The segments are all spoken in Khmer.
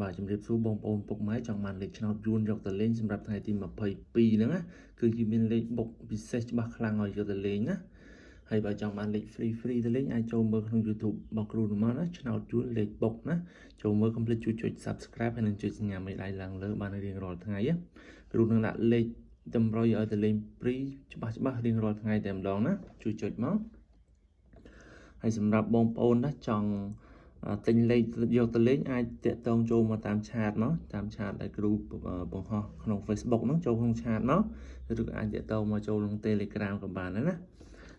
បាទជំរាបសួរបងប្អូនពុកម៉ែចង់បានលេខឆ្នោតយួនយកទៅលេងសម្រាប់ថ្ងៃទី22ហ្នឹងណាគឺជាមានលេខបុកពិសេសច្បាស់ខ្លាំងឲ្យយកទៅលេងណាហើយបើចង់បានលេខ free free ទៅលេងអាចចូលមើលក្នុង YouTube របស់គ្រូនោះមកណាឆ្នោតយួនលេខបុកណាចូលមើលកុំភ្លេចជួយចុច Subscribe ហើយនិងចុចសញ្ញាមេដៃឡើងលើបានរៀងរាល់ថ្ងៃណាគ្រូនឹងដាក់លេខតម្រុយឲ្យទៅលេង free ច្បាស់ច្បាស់រៀងរាល់ថ្ងៃតែម្ដងណាជួយចុចមកហើយសម្រាប់បងប្អូនណាចង់ទិញលេខយកទៅលេងអាចតាក់ទងចូលមកតាម chat មកតាម chat ដែលគ្រូបង្ហោះក្នុង Facebook ហ្នឹងចូលក្នុង chat មកឬក៏អាចតាក់ទងមកចូលក្នុង Telegram ក៏បានដែរណា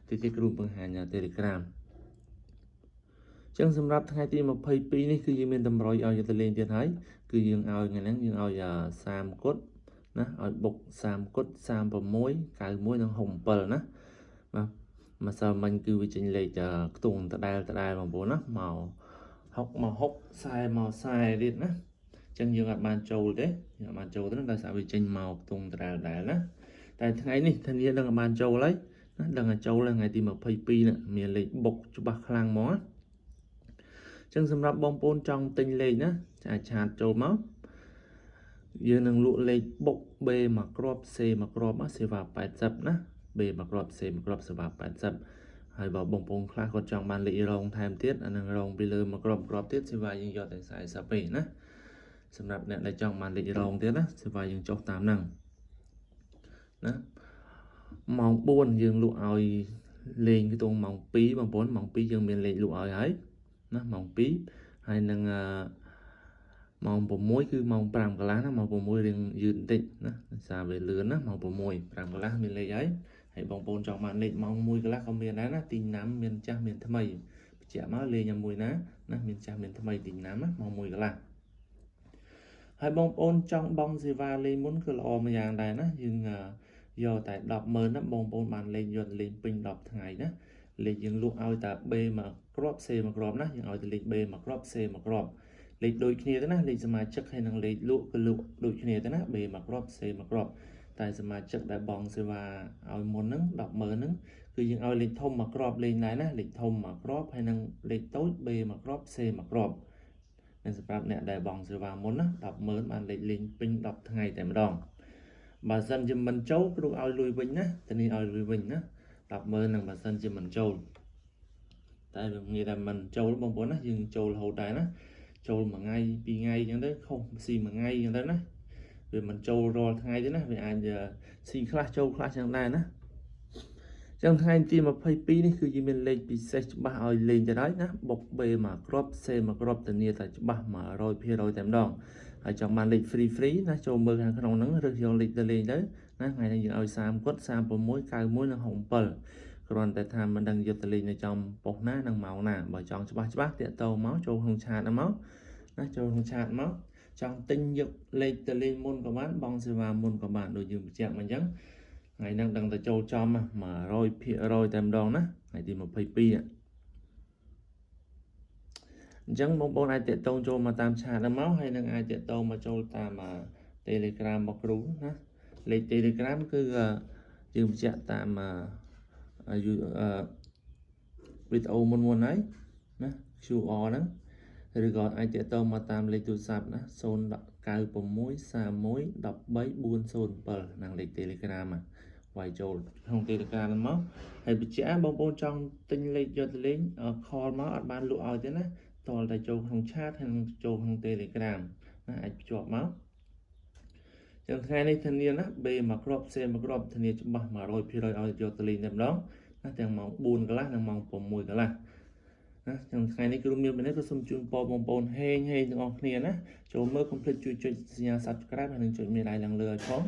ទីទីគ្រូបង្ហាញ Telegram ចឹងសម្រាប់ថ្ងៃទី22នេះគឺយើងមានតម្រុយឲ្យយកទៅលេងទៀតហើយគឺយើងឲ្យថ្ងៃហ្នឹងយើងឲ្យ30គុតណាឲ្យបុក30គុត36 91និង67ណាបាទម្សិលមិញគឺវាចេញលេខខ្ទង់ដដែលដដែលបងប្អូនណាមក6មក6 40មក40ទៀតណាអញ្ចឹងយើងអត់បានចូលទេយើងអត់បានចូលទេដោយសារវាចេញមកខ្ទង់ដដែលដដែលណាតែថ្ងៃនេះធានាដឹងបានចូលហើយណាដឹងតែចូលថ្ងៃទី22នេះមានលេខបុកច្បាស់ខ្លាំងហ្មងណាចឹងសម្រាប់បងប្អូនចង់ទិញលេខណាអាច chat ចូលមកយើងនឹងលក់លេខបុក B មួយគ្រាប់ C មួយគ្រាប់សេវា80ណា B មួយគ្រាប់ C មួយគ្រាប់សេវា80ហើយបើបងប្អូនខ្លះគាត់ចង់បានលេខរងថែមទៀតអានឹងរងពីលើមួយគ្រាប់គ្រាប់ទៀតសេវាយើងយកតែ40ទេណាសម្រាប់អ្នកដែលចង់បានលេខរងទៀតណាសេវាយើងចុះតាមហ្នឹងណាម៉ោង4យើងលក់ឲ្យលេងខ្ទង់ម៉ោង2បងប្អូនម៉ោង2យើងមានលេខលក់ឲ្យហើយណាម៉ោង2ហើយនឹងម៉ោង6គឺម៉ោង5កន្លះណាម៉ោង6រៀងយឺតបន្តិចណាដោយសារវាលឿនណាម៉ោង6 5កន្លះមានលេខហើយហើយបងប្អូនចង់បានលេខម៉ោង1កន្លះក៏មានដែរណាទីណាំមានចាស់មានថ្មីបញ្ជាក់មកលេងមួយណាណាមានចាស់មានថ្មីទីណាំណាម៉ោង1កន្លះហើយបងប្អូនចង់បង់សេវាលេងមុនគឺល្អមួយយ៉ាងដែរណាយើងយកតែ100000ណាបងប្អូនបានលេងយកលេងពេញ10ថ្ងៃណាលេខយើងលក់ឲ្យតែ B មួយគ្រាប់ C មួយគ្រាប់ណាយើងឲ្យតែលេខ B មួយគ្រាប់ C មួយគ្រាប់លេខដូចគ្នាទៅណាលេខសមាជិកហើយនិងលេខលក់គឺលក់ដូចគ្នាទៅណា B មួយគ្រាប់ C មួយគ្រាប់តែសមាជិកដែលបង់សេវាឲ្យមុនហ្នឹង100000ហ្នឹងគឺយើងឲ្យលេខធំមួយគ្រាប់លេងដែរណាលេខធំមួយគ្រាប់ហើយនិងលេខតូច B មួយគ្រាប់ C មួយគ្រាប់និងសម្រាប់អ្នកដែលបង់សេវាមុនណា100000បានលេខលេងពេញ10ថ្ងៃតែម្ដងបើសិនជាមិនចូលគ្រូឲ្យលុយវិញណាតានេះឲ្យលុយវិញណា100000នឹងបើសិនជាមិនចូលតែវាងាយតែមិនចូលបងប្អូនណាយើងចូលរហូតដែរណាចូលមួយថ្ងៃពីរថ្ងៃអញ្ចឹងទៅខុសស៊ីមួយថ្ងៃអញ្ចឹងទៅណាវាមិនចូលរាល់ថ្ងៃទេណាវាអាចស៊ីខ្លះចូលខ្លះចឹងដែរណាចឹងថ្ងៃទី22នេះគឺយើងមានលេខពិសេសច្បាស់ឲ្យលេងទៅហើយណាបុក B មួយគ្រាប់ C មួយគ្រាប់ធានាតែច្បាស់100%តែម្ដងហើយចង់បានលេខ free free ណាចូលមើលខាងក្នុងហ្នឹងរើសយកលេខទៅលេងទៅណាថ្ងៃនេះយើងឲ្យ30គាត់36 91និង67គ្រាន់តែថាមិនដឹងយកទៅលេងនៅចំប៉ុស្តិ៍ណានិងម៉ោងណាបើចង់ច្បាស់ច្បាស់តាក់ទងមកចូលក្នុង chat ហ្នឹងមកណាចូលក្នុង chat មកចង់ទិញយកលេខទៅលេងមុនក៏បានបង់សេវាមុនក៏បានដូចយើងបញ្ជាក់មកអញ្ចឹងថ្ងៃហ្នឹងដឹងតែចូលចំ100%តែម្ដងណាថ្ងៃទី22អញ្ចឹងបងប្អូនអាចតាក់ទងចូលមកតាម chat ហ្នឹងមកហើយនឹងអាចតាក់ទងមកចូលតាម Telegram របស់គ្រូណាលេខ Telegram គឺយើងបញ្ជាក់តាមវីដេអូមុនមុនហើយណា QR ហ្នឹងឬក៏អាចតាក់ទងមកតាមលេខទូរស័ព្ទណា096 31 13 407ហ្នឹងលេខ Telegram វាយចូលក្នុង Telegram ហ្នឹងមកហើយបញ្ជាក់បងប្អូនចង់ទិញលេខយកទៅលេង call មកអត់បានលក់ឲ្យទេណាតលតែចូលក្នុង chat ហើយនឹងចូលក្នុង Telegram ណាអាចភ្ជាប់មកចឹងថ្ងៃនេះធានាណា B មួយគ្រាប់ C មួយគ្រាប់ធានាច្បាស់100%ឲ្យយកទៅលេងតែម្ដងណាទាំងម៉ោង4កន្លះនិងម៉ោង6កន្លះណាចឹងថ្ងៃនេះគ្រូមាននេះក៏សូមជូនពរបងប្អូនហេងហេងទាំងអស់គ្នាណាចូលមើលកុំភ្លេចជួយចុចសញ្ញា Subscribe ហើយនិងចុចមេដៃឡើងលើឲ្យផង